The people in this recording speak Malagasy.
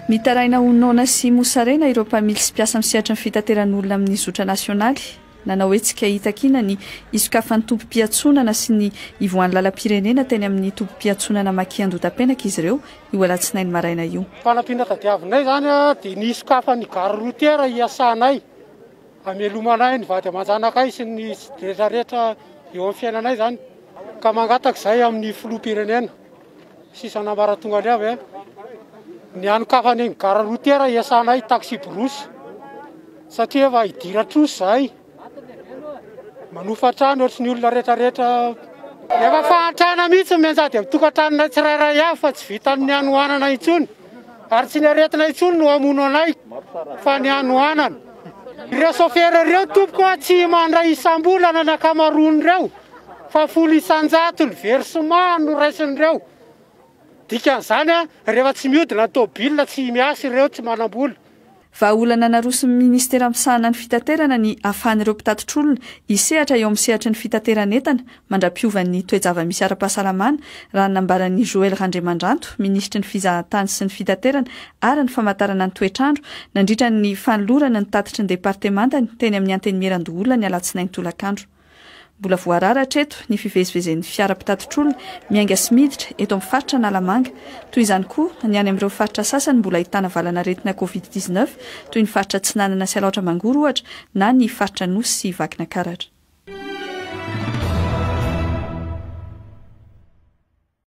Mitaraina ho noana sy mosarena ireo mpamily sy mpiasa misehatra ny fitateran'olona amin'ny zotra nasionaly. Nanao hetsika hitakiana ny hisokafan'ny tobim-piantsonana sy ny hivoahan'ny lalam-pirenena teny amin'ny tobim-piantsonana Maki Andotapenaka izy ireo io alatsinainy maraina io. Fanampiana tadiavinay izany dia ny hisokafan'ny gare routière hiasanay, hamelomanay ny vady aman-janakay sy ny rehetra rehetra eo amin'ny fiainanay izany, ka mangataka izahay amin'ny filoham-pirenena sy isan'ambaratongany avy ny hanokafany ny gare routière hiasanay taxi-brousse satria efa hidiran-trosa izahay, manofa trano ohatry ny olona rehetra rehetra. Efa fahantrana mihitsy ny mianjady amin'ny tokantranonay tsirairay avy fa tsy vitan'ny hanoanana intsony ary tsy ny aretina intsony no hamono anay fa ny hanoanana. Ireo sôfera ireo tompoko a tsy mandray isam-bolana ny ankamaroan'ireo fa 10% ny versement no raisin'ireo. Dikan'izany a rehefa tsy mihodina ny tôbila tsy miasa ireo tsy manam-bola. Vahaolana naroson'ny minisitera misahana ny fitaterana ny ahafahan'ireo mpitatitr'olona hisehatra eo amin'ny sehatry ny fitateran'entana mandra-piovan'ny toe-java-misy ara-pahasalamana, raha ny nambaran'i Joël Randriamandranto, minisitry ny fizahantany sy ny fitaterana ary ny famantarana ny toetr'andro, nandritra ny fanolorana ny tatitry ny departemantany teny amin'ny Antenimierandoholona ny alatsinainy tolakandro. Mbola voarara hatreto ny fivezivezen'ny fiara mpitatitr'olona miainga sy miditra eto amin'ny faritra Analamanga. Toy izany koa ny any amin'ireo faritra sasany mbola ahitana valan'aretina Covid 19 toy ny faritra Atsinanana sy Alaotra Mangoro ohatra na ny faritra Anosy sy Vakinakaratra.